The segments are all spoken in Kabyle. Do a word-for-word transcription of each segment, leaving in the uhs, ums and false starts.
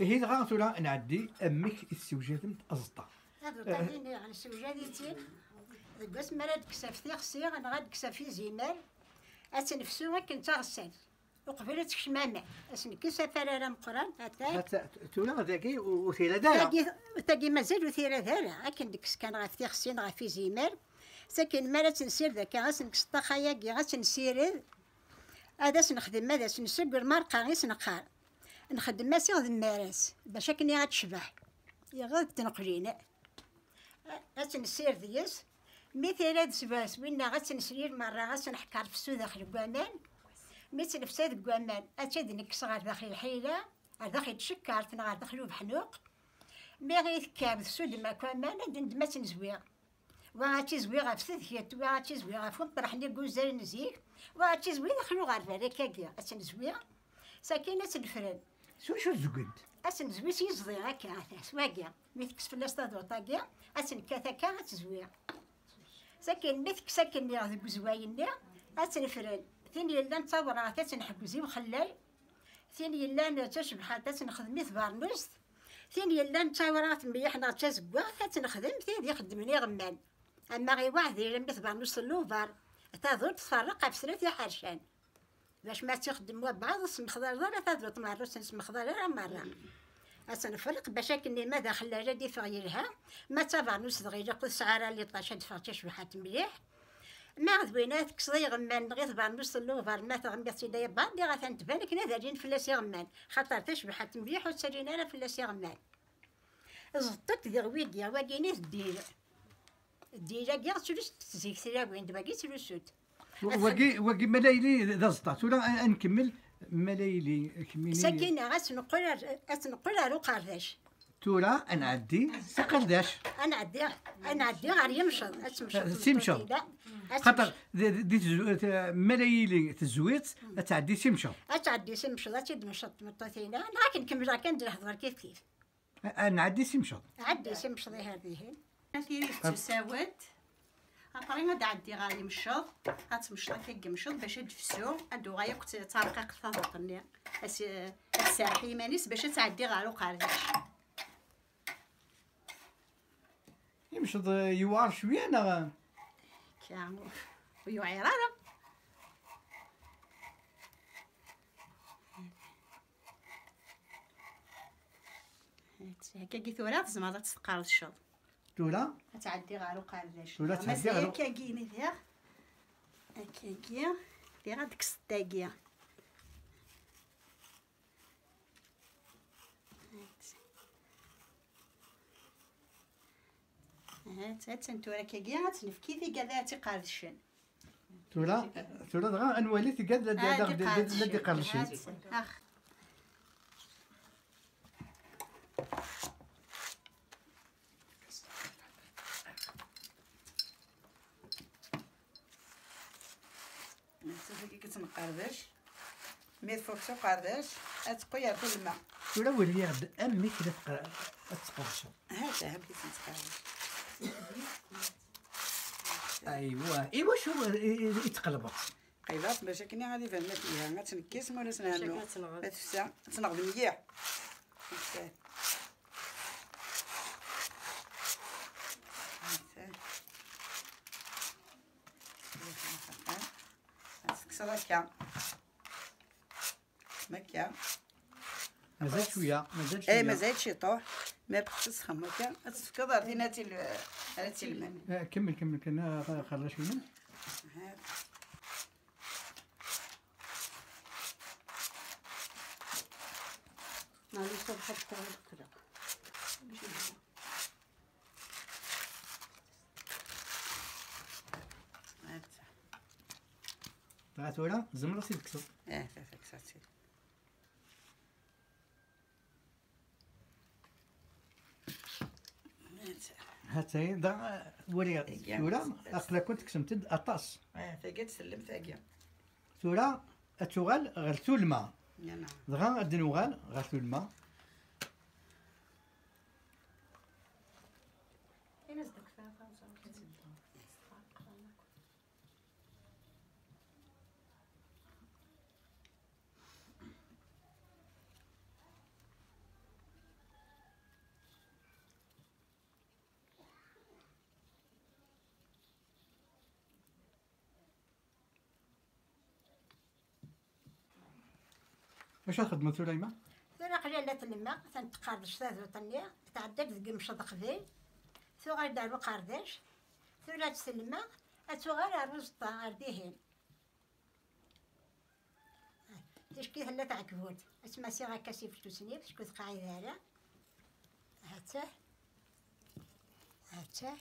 Ihi dɣa tura nɛeddi amek i tessewjademt aẓeṭṭa. Aẓeṭṭa-nni nessewjad-itt-id deg wasmi ara d-tekkes ɣef tixsi neɣ ad d-tekkes ɣef izimer, ad tt-nefsu akken d taɣessalt. Uqbel ad tekcem aman, ad s-nekkes afarar ameqqran, atan. Hatta tura dagi ur, ur t-irad ara. Tagi, tagi mazal ur t-irad ara, akken d-tekkes kan ɣef tixsi neɣ ɣef izimer. Sakin mi ara tt-nsired akka, ad s-nekkes ṭṭaxa-yagi, ad tt-nsired, ad as-nexdem, ad as-nsegger marqa i s-neqqar. Nxeddem-as iɣdem-as, bac akken ad tecbeḥ. Iɣed tneqlin. Ad tt-nessired yes. Mi tira d sbas, winna ad tt-nesrir merra, ad tt-nḥekker fessu daxel n waman. Mi tt-nefsa deg waman, ad tt-id-nekkes ɣer daxel lḥila, ɣer daxel tcekkart neɣ ɣer daxel ubeḥnuq. Mi ɣi tekkar, tessudem akk aman, ad d-neddem ad tt-nezwi. Wa ad tizwi ɣef tedket, wa ad tizwi ɣef umeṭreḥ-nni n wuzzal n zik, wa ad tizwi daxel uɣerbal akkagi, ad tt-nezwi, sakin ad tt-nefren. S wacu tzeggemt? Ad tt-nezwi s yiẓḍi akka, ata, s wagi. Mi tekkes fell-as taduṭ-agi, ad tt-nekkat akka, ad tezwi. Sakin mi tekkes akken deg uzway-nni, ad tt-nefren. Tin yellan d tawraɣt, ad tt-nḥeggez i uxellay. Tin yellan d tacebḥant, ad tt-nexdem i tbernust. Tin yellan d tawraɣt mliḥ neɣ d tazeggaɣt, ad tt-nexdem tid ixeddmen iɣemman. Ama i waɛdil, ama i tbernust n lubar, taduṭ tferreq ɣef snat iḥercan. Bac ma tt-ixeddem wabɛaḍ, ur tesmexdareḍ ara taduṭ merra, ur tt-nesmexdar ara merra. Ad tt-nferreq bac akken ma d axellal ad d-iffeɣ yelha, ma d tabernust dɣi ilaq ur tesɛi ara liṭac ad d-teffeɣ d tacebḥant mliḥ. Ma d win ara tekkseḍ iɣemman neɣ i tbernust n lubar, ma teɣmiḍ-tt-id ay abɛaḍ, diɣ atan tban akken ad alin fell-as iɣemman, xaṭer tacebḥant mliḥ ur ttalin ara fell-as iɣemman. Ẓeṭṭet diɣ wigi, wagini d ddin. Ddin-agi ttlusut zik tlawin, d wagi ttlusut. W-, wagi, wagi ma la yili d aẓeṭṭa. Tura a, a nkemmel, ma la yili kemmini. Sakkin, ad tt-neqqel ar, ad tt-neqqel ar uqerdac. Tura ad nɛeddi s aqerdac. Ad nɛeddi, ad nɛeddi ɣer yimceḍ. Ad temceḍ. Eh, s imceḍ. Tmeṭṭut-ina. Ad xaṭer temceḍ. Di, di, di tezw-, t-, ma la yili tezwirt, ad tɛeddi s imceḍ. Ad tɛeddi s imceḍ, ad tt-id-temceḍ tmeṭṭut-ina. Neɣ akken kemmleɣ kan d lehdur kif kif. A, a nɛeddi s imceḍ. Ɛeddi s imceḍ ihi ar dihin. Tirift tusawet. Après ad d-ɛeddi ɣer yimceḍ, ad temceḍ akka deg yimceḍ bac ad d-tefsu, ad d-tuɣal akk d tarqiqt taduṭ-nni. Ad s-, ad tserreḥ i yiman-is bac ad tɛeddi ɣer uqerdac. Imceḍ, eh, yewɛer cwiya neɣ? Ka, ur yewɛir ara. Hakkagi tura tzemreḍ ad tt-tqerdceḍ. Tura? Ad tɛeddi ɣer uqerdac. Tura ad tɛeddi ɣer u- akkagi-ni diɣ. Akkagi. Diɣ ad tekkseḍ tagi. Hat, hat, hat, tura akkagi, ad tt-nefk i tigad ad tt-iqerdcen. Tura, tura dɣa ad nwali tigad la d-, la d-, la d-iqerdcen. Hat, ax. Nettat-agi i tettneqerdac. Mi tfuk s uqerdac, ad teqqel ɣer tulma. Tura wali-aɣ-d amek la tqer-, ad tqerdceḍ. Hata, amek i tt-nettqerdec. Aywa, i wacu i, i, i tqelbeḍ? Qelbeɣ bac akken ad iban ma telha, ad tnekkes ma ulac nɛennu. Bac akken ad tenɣed. Ma tefsa, ad tenɣed mliḥ. Tefsa. Tefsa. Ad tekkseḍ akka. Akka. Mazal cwiya, mazal cwiya. Eh, mazal ciṭuḥ. Ma bɣiت tesxem akka, ad tefkeḍ ar tin ara tt-il-, ara tt-ilmen. Eh, kemmel, kemmel kan, ah, xerrac-inem. Aha. Maɛlic, ad ḥadkeɣ ad qqleɣ. Dɣa tura, tzemreḍ ad tt-id-tekkseḍ. Eh, ta-, ta-, ta-, ta-, Hatay, da, wali, tura, aql-akent tekksemt-d aṭas. Eh, tagi ad tsellem tagi. Tura, ad tuɣal ɣer tulma. Dɣa ad d-nuɣal ɣer tulma. Acu ara txedmeḍ tura, yemma? Tura aql-i la tlemmeɣ, atan teqqerdec taduṭ-nni, tɛedda-d deg imceḍ qbel, tuɣal-d ar uqerdac, tura ad tt-tlemmeɣ, ad tuɣal ar uẓeṭṭa, ar dihin. Ticki tella tɛekbult, ad tt-masiɣ akka s ifettusen-iw, ticki ur teqɛid ara. Ha-tt-ah. Ha-tt-ah.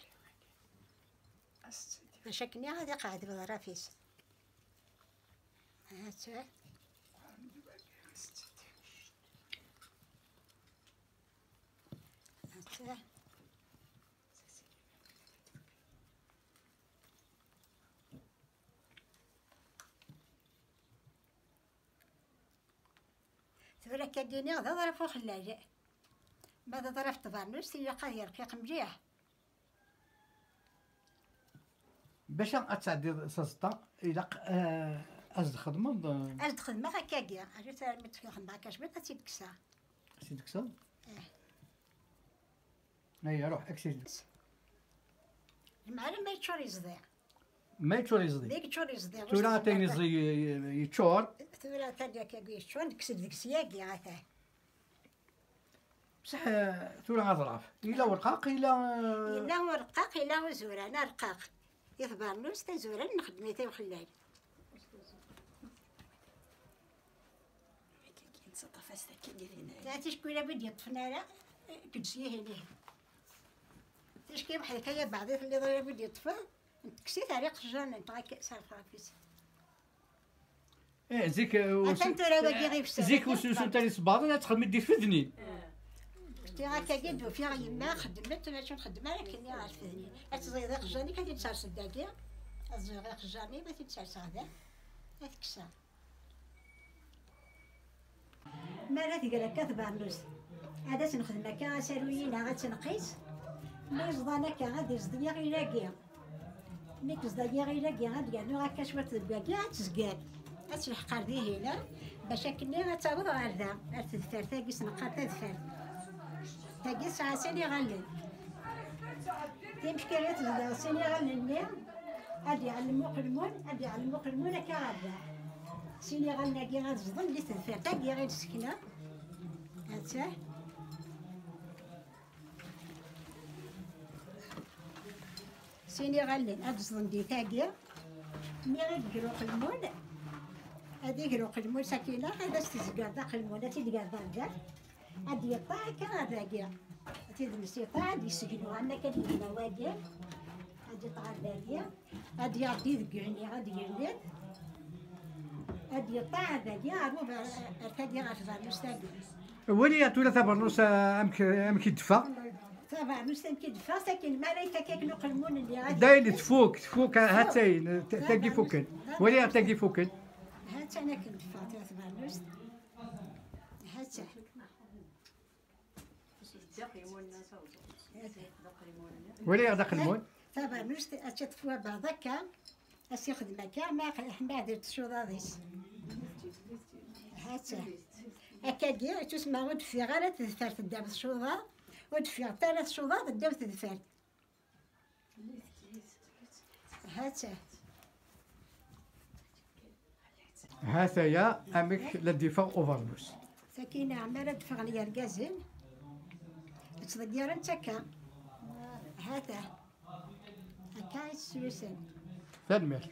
Bac akken ad iqeɛɛed uḍraf-is. Ha-tt-ah. Ha-tt-ah. Tura akka d-iniɣ d aḍraf uxellal. Ma d aḍraf n tbernust, ilaq ad yerqiq mliḥ. Bac ad tɛeddiḍ s aẓeṭṭa, ilaq, eh, ad s-txedmeḍ, eh, ad s-d-xedmeɣ akkagi. Rret armi tt-xedmeɣ akka cwiṭ, ad tt-id-kkseɣ. Ad tt-id-kkseḍ? Ih. Ay, ruḥ, ad k-tt-id-kkseɣ. Lemɛalem ma yeččur yeẓdi. Ma yeččur yeẓdi. Ma yeččur yeẓdi. Tura atan yeẓdi, yeččur. Tura atan akkagi yeččur, nekkes-d deg-s yagi, atan. Bṣeḥ, eh, tura aḍraf. Yella urqaq, yella, eh, yella urqaq, yella uzuran, arqaq. I tbernust, azuran, nxeddem-it i uxellal. Nettaṭṭaf-as takka i dinna. Ta ticki win ur d-yeṭṭfen ara, eh, kečč s yihin ihi. Ticki weḥd-k ay abeɛdi telliḍ, win ur d-yeṭṭfen, nekkes-it ar iqjan, netta akka s rref ɣef-is. Eh, zik, eh, atan tura wagi ɣifsen. Zik ur snusunt ara isebbaḍen, ad txedmeḍ di tfednin. Ṭṭiɣ akkagi d-ufiɣ yemma xedmet, mačči nxeddem ara akkenni ɣer tfednin. Ad teẓẓiḍ iqjan-ik, ad t-id-serseḍ dagi. Ad ẓẓiɣ iqjan-iw, ad t-id-serseɣ da. Ad t-kkseɣ. Mi ara tger akka tbernust, ad as-nexdem akka asaru-yi neɣ ad tt-nqis. Mi yeẓḍan akka, ad iẓḍi aɣilagi. Mi yeẓḍa aɣilagi, ad yernu akka cwiṭ deg wagi, ad tezger. Ad telḥeq ar dihin, bac akkenni ad taweḍ ɣer da, ar tedfert-agi s-neqqar tadfert. Tagi tesɛa sin iɣallen. Timekkirit zedɣen sin iɣallen-nni, ad iɛellem uqelmun, ad iɛellem uqelmun akka ɣer da. Sin iɣallen-agi ad zedɣen di tedfert-agi i d-sekneɣ. Attah. Sin iɣallen ad zedɣen di tagi. Mi i iger uqelmun, ad iger uqelmun sakina, ad as-tezgerḍ aqelmun, ad t-id-gerḍ anda. Ad yeṭṭeɛ akka ar dagi. Ad t-id-nsiṭeɛ, ad yessegnu, am akka d-yegna wagi. Ad yeṭṭeɛ ar dagi. Ad iɛeddi deg igenni, ad yelli. Ad yeṭṭeɛ ar dagi, ar uba-, ar tagi, ɣer tbernust-agi. Wali tura tabernust, ah, amek, amek i d-teffeɣ? Tabernust amek i d-teffeɣ, sakin mi ara ifak akken uqelmun-nni, ad dayen tfuk, tfuk, ha-tt-ayen, t-, tagi fukken. Wali tagi fukken. Ha-tt-an akken teffeɣ tabernust. Ha-tt-an. Wali-aɣ-d aqelmun. Tabernust ad tt-iṭṭef wabeɛḍ akka, ad s-ixdem akka, ma, ma d tcuḍaḍ-is. Ha-tt-a. Akkagi, ur tusma ur d-teffiɣ ara tedfert ddaw tcuḍaḍ, ur d-teffiɣ ara tcuḍaḍ ddaw tedfert. Ha-tt-a. Ha-t-aya amek la d-iffeɣ ubernus. Sakina, mi ara d-ffɣen yergazen, ttḍeggiren-tt akka. Ha-t-a. Akka i tt-slusen. Tanemmirt.